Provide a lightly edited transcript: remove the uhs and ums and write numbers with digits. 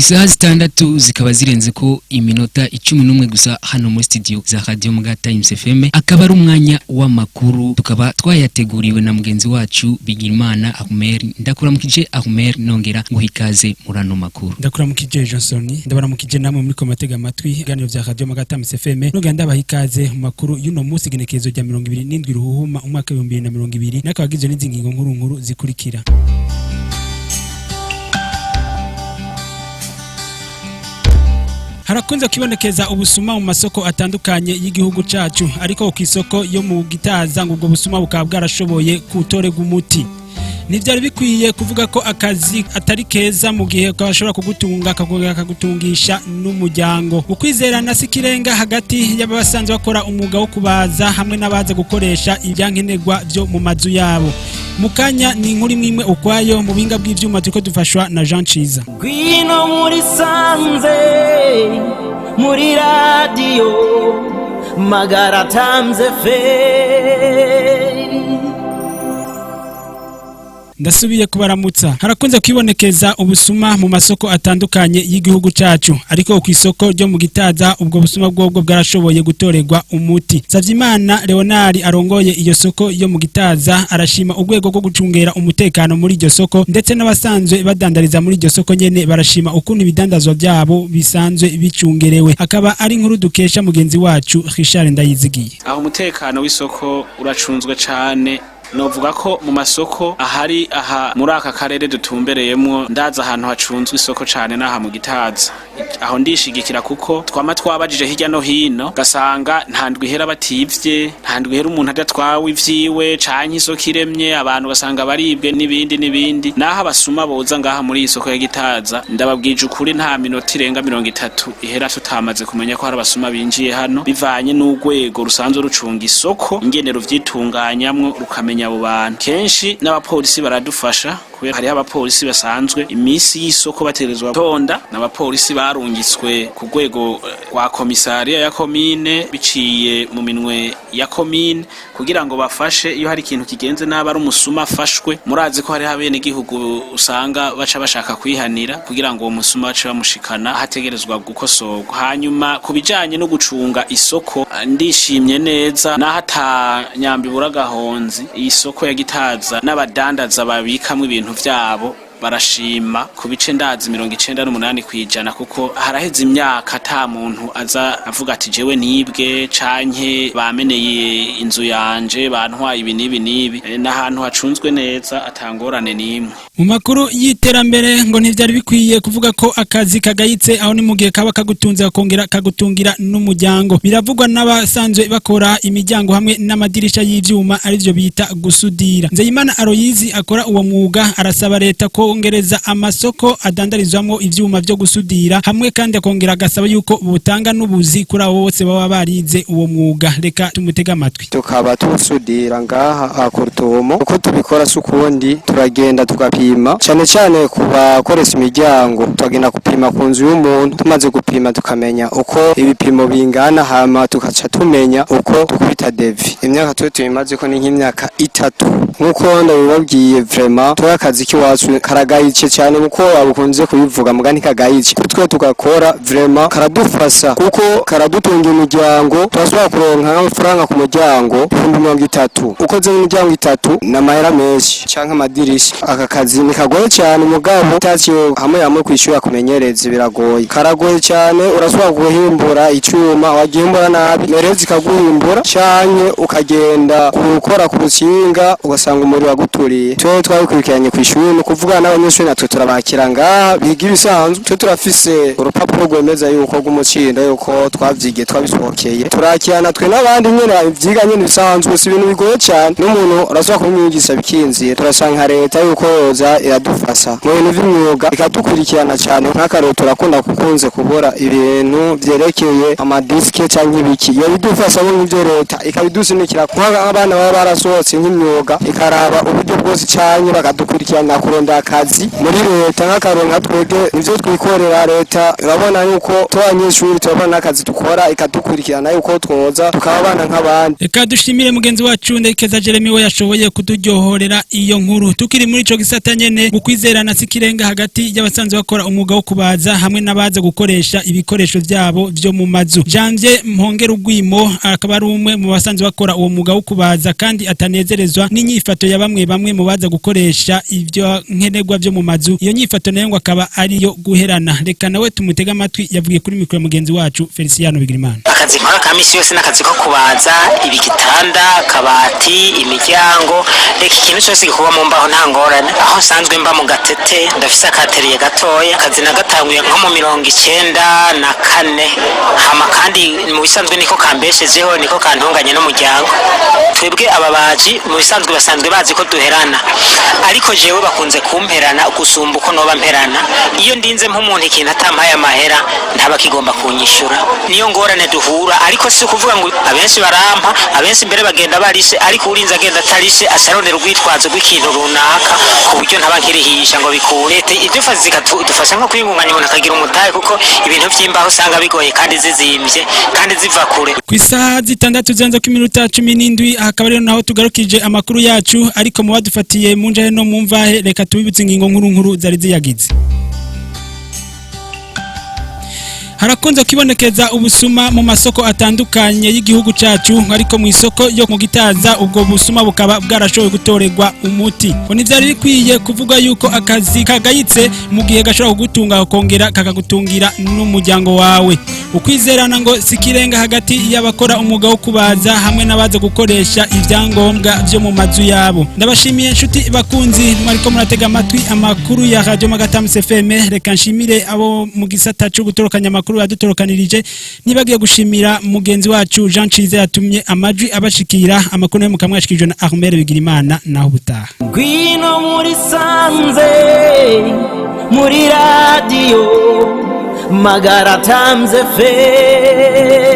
Isaha 6 zikaba zirenze ko iminota 11 gusa hano muri studio za Radio Muga Times FM, akaba ari umwanya w'amakuru, tukaba twayateguriwe na mugenzi wacu Bigirimana Ahmed. Ndakuramukije Ahmed, nongera nguha ikaze muri ano makuru. Ndakuramukije Johnson, ndabaramukije namwe muri ko matega amatwi ibiganiro vya Radio Muga Times FM, nongera ndabaha ikaze mu makuru y'uno munsi, igenekerezo rya 27 Ruhuhuma umwaka 2020, n'akaba agizwe n'izi ngingo nkuru nkuru zikurikira. Harakunze kwibonekeza ubusuma mu masoko atandukanye y'igihugu cacu, ariko ku isoko yo mu Gitaza ngo ubwo busuma bukaba bwarashoboye kutorerwa umuti. Ntivyari bikwiye kuvuga ko akazi atari keza mu gihe kashobora kugutunga kagutungisha n'umuryango. Ukwizerana si ikirenga hagati y'abasanzwe bakora umwuga wo kubaza hamwe n'abaza gukoresha ivyankenerwa vyo mu mazu yabo. Mukanya ni inkuru imwe imwe ukwayo. Mu buhinga bw'ivyuma turiko dufashwa na Jean Ciza. Ngwino muri sanze muri radiyo Magara Times FM. Ndasubiye kubaramutsa. Harakunze kwibonekeza ubusuma mu masoko atandukanye y'igihugu cacu, ariko ku isoko ryo mu Gitaza ubwo busuma bwobwo bwarashoboye gutorerwa umuti. Savyimana Leonard arongoye iyo soko yo mu Gitaza arashima urwego rwo gucungera umutekano muri iryo soko, ndetse n'abasanzwe badandariza muri iryo soko nyene barashima ukuntu ibidandazwa vyabo bisanzwe bicungerewe. Akaba ari inkuru dukesha mugenzi wacu Richard Ndayizigiye. Aho umutekano w'isoko uracunzwe cane, novuga ko mu masoko ahari aha muri aka karere dutumbereyemwo, ndaza ahantu hacunzwe isoko cane n'aha mu Gitaza. Aho ndishigikira kuko twama twabajije hirya no hino, gasanga nta ndwi ihera bativye, nta ndwi ihera umuntu adatwawe ivyiwe canke isoko iremye abantu basanga baribwe n'ibindi n'ibindi. Naho abasuma boza ngaha muri iyi soko ya Gitaza, ndababwije ukuri, nta minota irenga 30 ihera tutamaze kumenya ko hari abasuma binjiye hano, bivanye n'urwego rusanzwe rucunga isoko ingene ruvyitunganyamwo rukamenya abo bantu. Kenshi n'abapolisi baradufasha, kubera hariho abapolisi basanzwe iminsi y'isoko bategerezwa gutonda, n'abapolisi barungitswe ku rwego rwa komisariya ya komine biciye mu minwe ya komine kugira ngo bafashe iyo hari ikintu kigenze nabi, ari umusuma afashwe. Murazi ko hariho abenegihugu usanga baca bashaka kwihanira kugira ngo uwo musuma bace bamushikana ahategerezwa gukosorwa. Hanyuma ku bijanye no gucunga isoko, ndishimye neza naho ata nyambi ibura agahonzi. Iyi soko ya Gitaza n'abadandaza babikamwo ibintu vyabo barashima ku bice ndazi 98%, kuko haraheze imyaka ata muntu aza avuga ati jewe nibwe canke bameneye inzu yanje, bantwaye ibi n'ibi n'ibi. N'ahantu hacunzwe neza, atangorane n'imwe. Mu makuru y'iterambere, ngo ntivyari bikwiye kuvuga ko akazi kagayitse, aho ni mu gihe kaba kagutunze kakongera kagutungira n'umuryango. Biravugwa n'abasanzwe bakora imiryango hamwe n'amadirisha y'ivyuma, arivyo bita gusudira. Nzeyimana Aloyizi akora uwo mwuga arasaba leta kongereza amasoko adandarizwamwo ivyuma vyo gusudira, hamwe kandi akongera agasaba yuko butanga n'ubuzi kuri abo bose baba barize uwo mwuga. Reka tumutege amatwi. Tukaba tuwusudira ngaha akurutumo. Uko tubikora si ukundi, turagenda tugapima, cyane cyane ku bakoresha imiryango. Turagenda gupima ku nzu y'umuntu, tumaze gupima tukamenya uko ibipimo bingana, hama tugaca tumenya uko dukubita devis. Imyaka twe tubimaze ko ni nk'imyaka 3. Nk'uko ndabibabwiye, vraiment twe akazi k'iwacu karagayice cyane, kuko bakunze kubivuga muga ntikagayice, twe tugakora vraiment karadufasha kuko karadutunga imiryango. Turashobora kuronka nk'amafaranga ku muryango 30,000, ukoze imiryango itatu ni amahera menshi, canke amadirisha. Aka kazi nikagoye cyane, mugabo utaciye hamwe hamwe kwishura kumenyereza biragoye, karagoye cyane. Urashobora guhimbura icyuma, wagihimbura nabi merezi ikaguhimbura, canke ukagenda gukora ku rukinga ugasanga umuriro waguturiye. Twe twabikurikiranye kw'ishuri, ni ukuvuga n'abanyeshuri natwe turabakira ngaha biga ibisanzwe. Twe turafise urupapuro rwemeza yuko rw'umutsindo yuko twavyigiye twabisohokeye, turakirana twe n'abandi nyene ivyiga nyene bisanzwe. Si ibintu bigoye cyane, n'umuntu urashobora kubimwigisha bikinzira. Turasanga nka leta yuko yoza iradufasha mu bintu vy'imyuga, ikadukurikirana cyane. Nk'akarero turakunda kukunze kubura ibintu vyerekeye amadiske canke ibiki, iyo bidufasha nk'ivyo leta ikabidusunikira nk'abana baba barasohotse nk'imyuga, ikaraba uburyo bwose canke bakadukurikirana kurondera akazi. akazi muri leta. Nk'akarero, nka twebwe nivyo twikorera, leta urabona yuko tubanyeshuri turabona n'akazi dukora, ikadukurikirana yuko twoza tukaba abana nk'abandi. Reka dushimire mugenzi wacu Ndekeza Jeremy, we yashoboye kuduryohorera iyo nkuru. Tukiri muri ico gisata nyene, mu kwizerana sikirenga hagati y'abasanzwe bakora umwuga wo kubaza hamwe n'abaza gukoresha ibikoresho vyabo vyo mu mazu. Janvier Mpongera Ugwimo akaba ari umwe mu basanzwe bakora uwo mwuga wo kubaza, kandi atanezerezwa n'inyifato ya bamwe bamwe mu baza gukoresha ivyo nkenerwa vyo mu mazu. Iyo nyifato nayo ngo akaba ariyo guherana. Reka nawe tumutege amatwi, yavugiye kuri mikoro ya mugenzi wacu Feliciano Bigirimana. Akazi nkora ka misi yose n'akazi ko kubaza ibigitanda, akabati, imiryango, reka ikintu cyose gikorwa mu mbaho, nta ngorane. Aho nsanzwe mba mu Gatete, ndafise akatelier gatoya. Akazi nagatanguye nko mu 94. Hama kandi mu bisanzwe niko kambeshejeho, niko kantunganye n'umuryango. Twebwe ababaji mu bisanzwe basanzwe bazi ko duherana, ariko jewe bakunze kumperana gusumba uko noba mperana. Iyo ndinze nk'umuntu ikintu atampaye amahera, ntaba kigomba kunyishura. Niyo ngorane duhura. Ariko si ukuvuga ngo abenshi barampa, abenshi mbere bagenda barishe, ariko urinze agenda atarishe asarondera urwitwazo rw'ikintu runaka, ku buryo ntaba nkirihisha ngo bikure. Leta idufasha, zikadufasha nko kwiyungunganya, umuntu akagira umutahe, kuko ibintu by'imbaho usanga bigoye kandi zizimbye kandi ziva kure. Ku isaha 6 zirenze ku iminota 17, akaba rero naho tugarukije amakuru yacu. Ariko mu badufatiye mu njahe no mu mvahe, reka tubibutse ingingo nkuru nkuru zari ziyagize. Harakunze kwibonekeza ubusuma mu masoko atandukanye y'igihugu cacu, ariko mu isoko yo mu Gitaza ubwo busuma bukaba bwarashoboye gutorerwa umuti. Ngo ntivyari bikwiye kuvuga yuko akazi kagayitse mu gihe gashobora kugutunga, kakongera kakagutungira n'umuryango wawe. Ukwizerana ngo sikirenga hagati y'abakora umwuga wo kubaza hamwe n'abaza gukoresha ibyangombwa vyo mu mazu yabo. Ndabashimiye inshuti bakunzi mwariko muratega amatwi amakuru ya Radio Magatamu FM. Reka nshimire abo mu gisata cyo gutorokanya amakuru yadutorokanirije, nibagiye gushimira mugenzi wacu Jean Cize yatumye amajwi abashikira. Amakuru nayo mukamwashikirijwe na Armel Bigirimana. Naho ubutaha. Ngwino muri sanze, muri radiyo Magara Times FM.